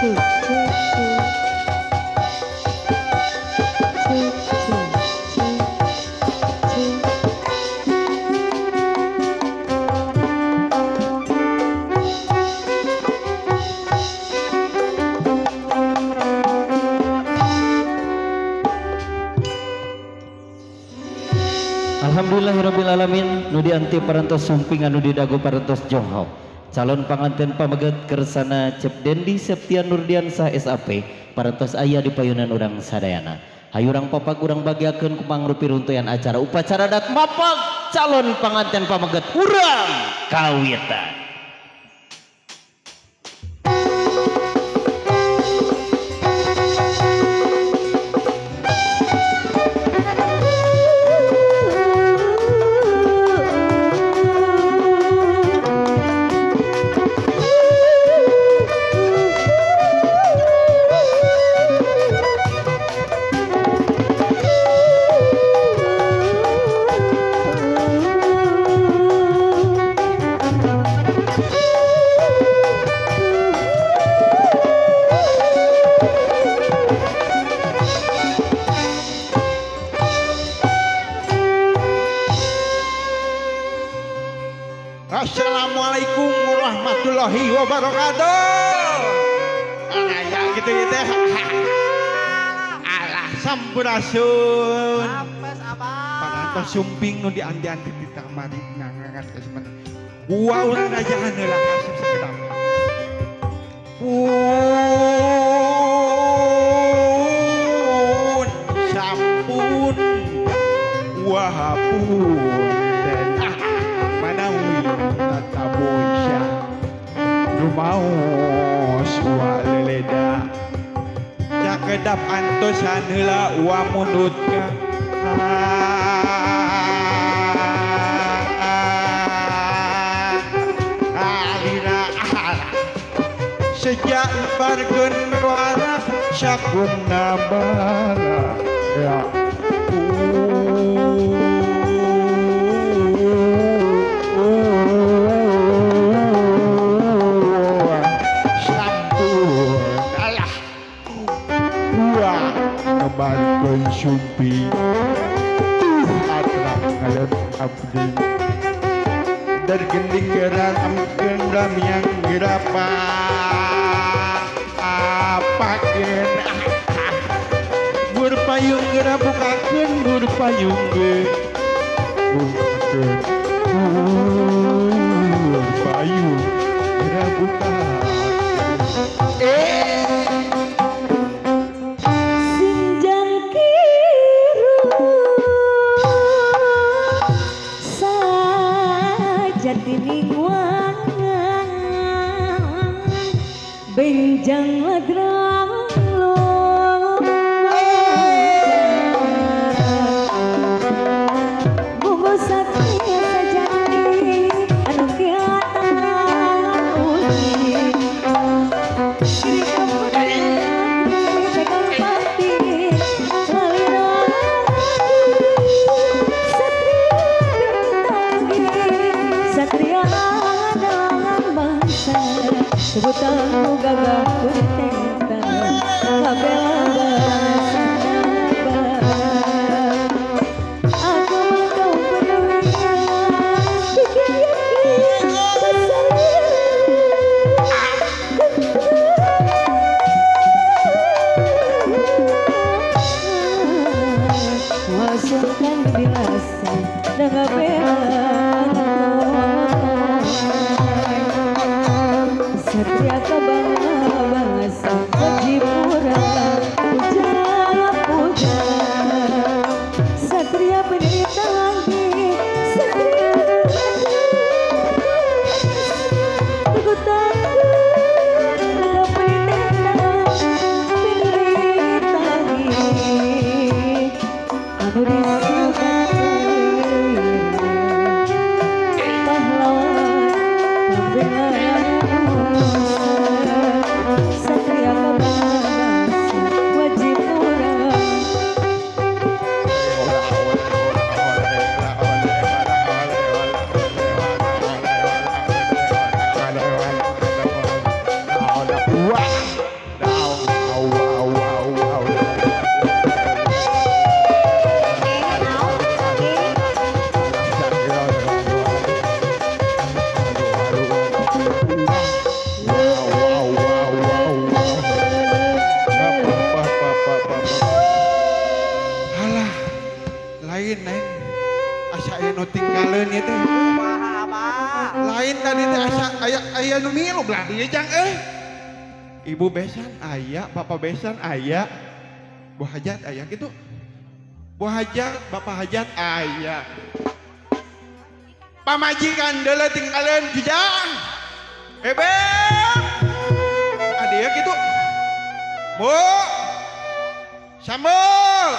Cek cek cek. Cek cek cek cek. Alhamdulillahirabbil alamin, nu dianti parantos sumping, anu didago parantos jonghok. Calon panganten pameget kersana Cep Dendi Septian Nurdiansah SAP parantos aya di payunan urang sadayana. Hayu urang papak, urang bagiakeun ku pangrupi runtuyan acara upacara adat mapag calon panganten pameget urang kawitan. Assalamualaikum warahmatullahi wabarakatuh. Kayak gitu gitu. Alah, sampurasun. Apes abah. Parantos sumping nu dianti-anti di kamari ngangan ka. Gua urang rajahan heula kasep sakedap. Pun sampun wahapunten manawi tataboysya rumaos waleleda cakedap antosan heula wa mundut ka alira sejak barkeun warak sakumna bala ya. Sampun alah wah ngebarkeun sumpi tuh atrap ngalep abdi dari gending geran amkeun yang gerapa apakeun burpayung geura bukakeun burpayung ge bukakeun burpayung geura bukakeun eh. Sinjang kiru sajatining wangan benjang ladrang bungo satria sajati anu kiatan uji. Satria bangsa sebutan gagah kurtenta kabela bangsa. Aku mau peduli bikin yakin masukkan dirasa dengan bela. Satria kabangga bangsa Pujipura puja puja. Satria penderita lagi satria teguh tangguh penderita lagi anu disukai. tinggalin ieu teh. Lain tadi teh asa aya aya nu milu belah dieu jang euy. Ibu besan aya, bapak besan aya. Bu hajat aya kitu. Bu hajat, bapak hajat aya. Pamajikan deuleu tinggalin jijang. Ebeb. Adieu kitu. Bu. Sambel.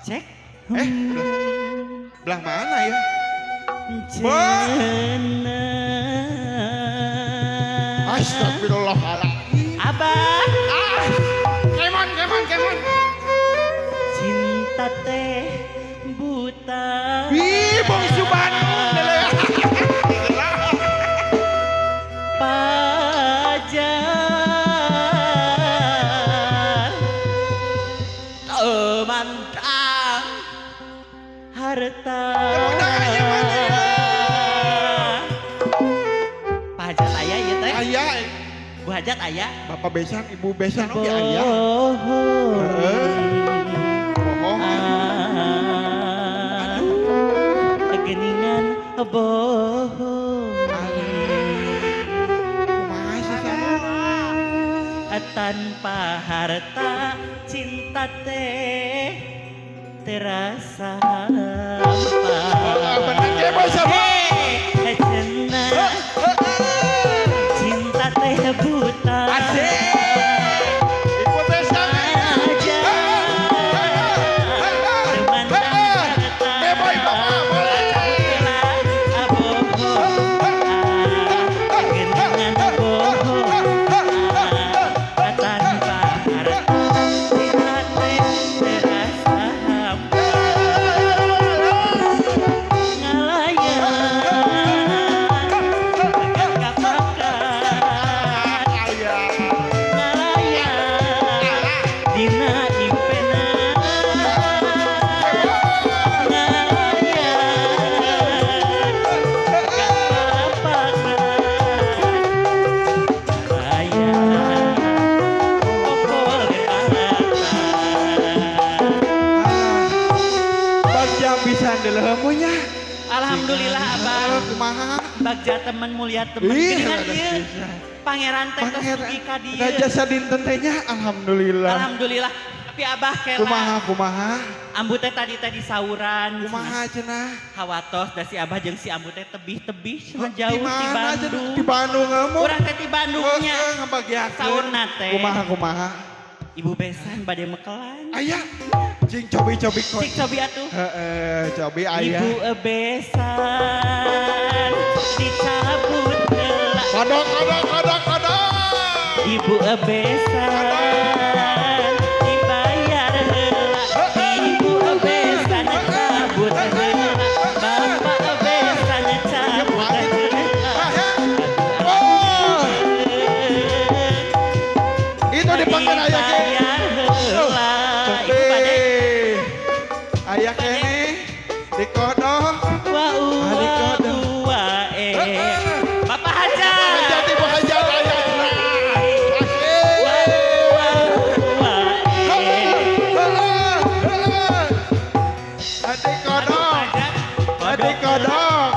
Cek. Eh, belah mana ya? Bu. Astagfirullahaladzim. Abah. Ah. Kemon, kemon, kemon. Cinta teh buta. Wih, bungsu Bandung. Pajar temandang harta. Pak Hajat aya ieu teh? Aya. Bu Hajat aya? Bapak besan, ibu besan oge aya. Bohong. Aduh. Geningan bohong. Kumaha sih sama? Tanpa harta cinta teh terasa hampa. Bener ge bos sama. Cenah cinta teh buta. Asik. Ibu besan Aja. Temandang harta. Beboy bapak boleh. Bagja pisan deuleuh nya. Alhamdulillah abah. Kumaha? Bagja temen mulia temen. Ih, Geuningan ada ieu. pisan. Pangeran teh tos Pangeran dugi ka dieu. Raja sadinten teh nya alhamdulillah. Alhamdulillah. Tapi abah kela. Kumaha kumaha? Ambu teh tadi teh disauran. Kumaha cenah? Hawatos da si abah jeung si ambu teh tebih-tebih cenah jauh Di di mana cenah? Bandung. Di Bandung kamu. Urang teh di Bandungnya. Heeh, ngabagiakeun. Saurna teh. Kumaha kumaha? Ibu besan bade mekelan. Aya. Cing cobi-cobi kok. Cik cobi atuh. Heeh, cobi aya. Ibu besan dicabut heula. Kodok kodok kodok kodok. Ibu besan dibayar heula. Ibu besan cabut heula. Bapak besan cabut heula. Oh, itu dipakai aya ke. Dibayar heula. Ibu bade Aya kene dikodok. wa Ah, dikodok. wa eh. Bapak Hajat. Hajat ibu hajat aya cenah. Asik. Wa wa wa eh. Adik Aduh, kodok. Hajat. Adik kodok.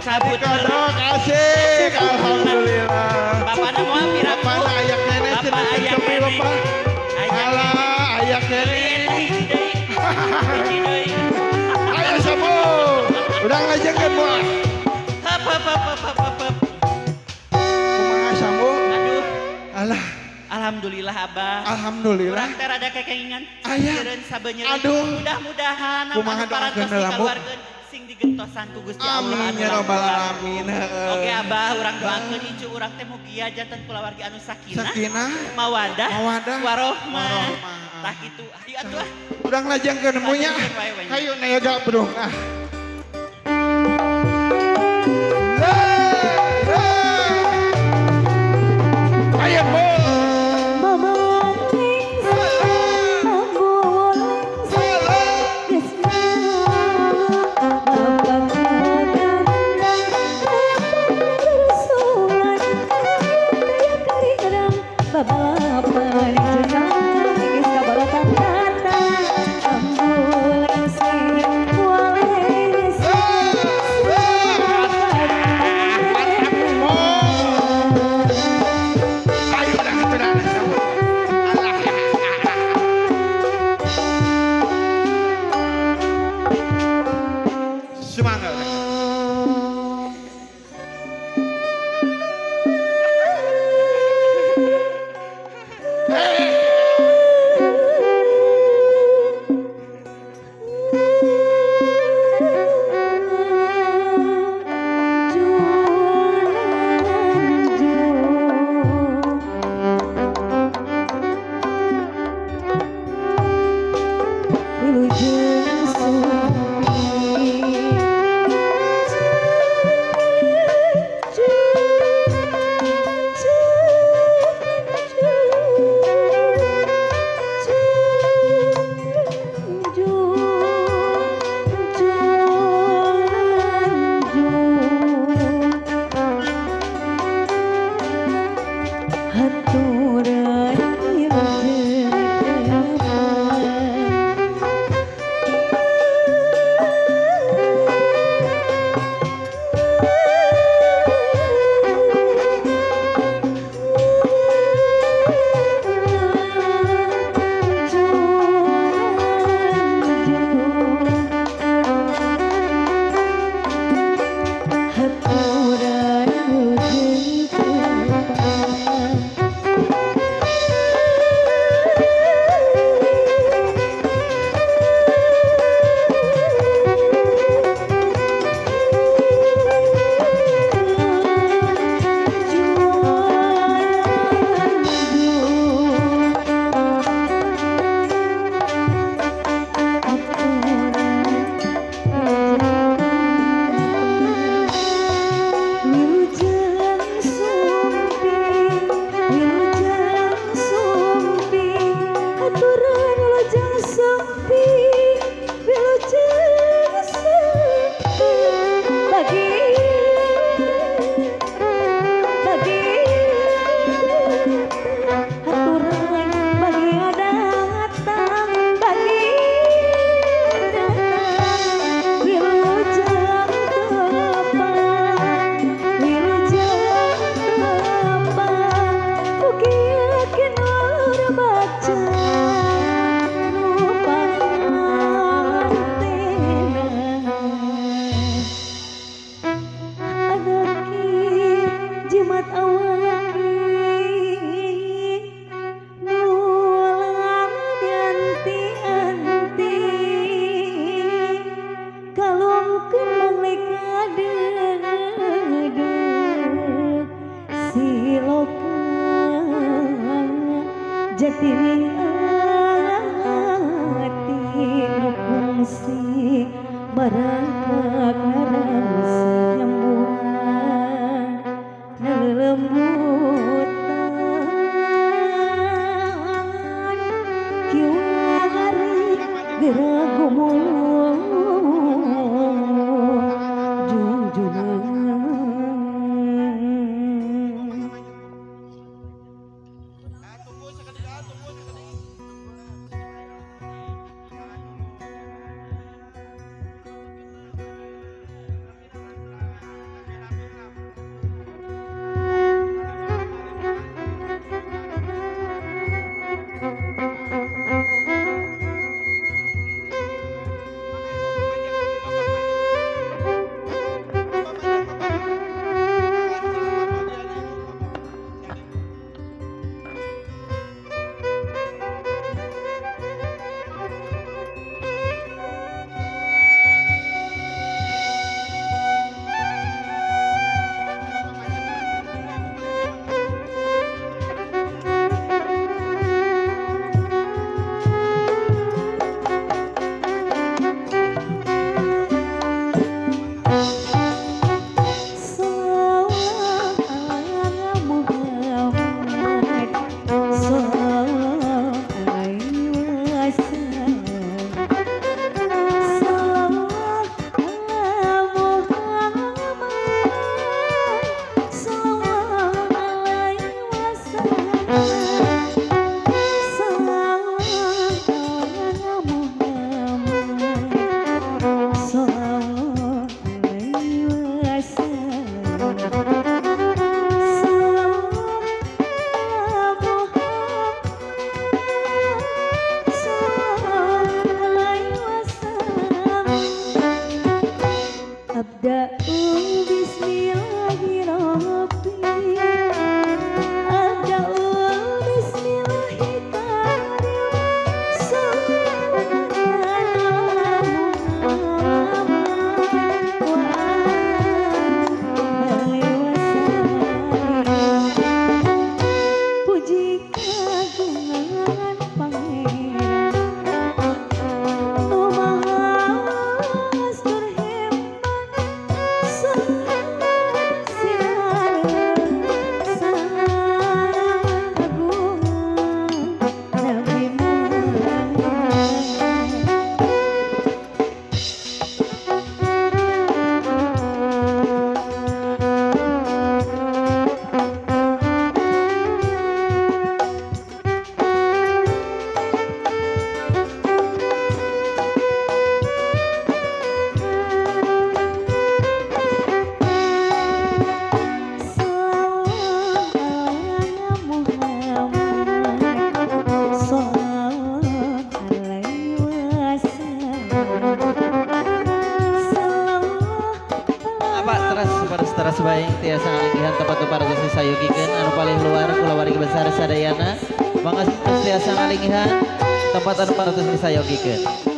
Cabut Adik kodok asik. Alhamdulillah. Bapakna moal piraku. Bapakna aya kene Bapak cenah aya cobi kene. bapak. Aya Alah aya kene. Hiji deui, hiji deui. Ayo sabu. Udah ngajengkeun moal. Hep hep hep hep hep hep. Kumaha sambu? Aduh, Alah, alhamdulillah abah. alhamdulillah. Urang teh rada kekengingan. Aya. Seureun sabeunyeun. Aduh. Mudah-mudahan Kumaha anu parantos doakeun heula, Bu? dikaluarkeun sing digentosan ku Gusti Allah. Amin anu ya rabbal langkung. alamin. Heeh. Oke abah, urang doakeun incu urang teh mugia janten kulawargi anu sakinah, Sakinah, mawadah, mawadah, warohmah. warohmah. Tah kitu. Hayu atuh ah. Urang lajengkeun nya. Lajengkeun wae, wae. Hayu nayaga brung ah. Ayo Bu. Mama lengser, ambu lengser, geus bapak kagarendang, bersungan, taya karigerang, babalapan jenang, geus kabalatan kata, ambu lengser, walengser. Sejatining ati nu kungsi marangkak narangsa nyembuhan nalelembutan kiwari geura gumulung junjungan. Tiasa ngalinggihan tempat parantos disayogikeun anu paling luar kulawargi besar sadayana mangga tiasa ngalinggihan tempat anu parantos disayogikeun.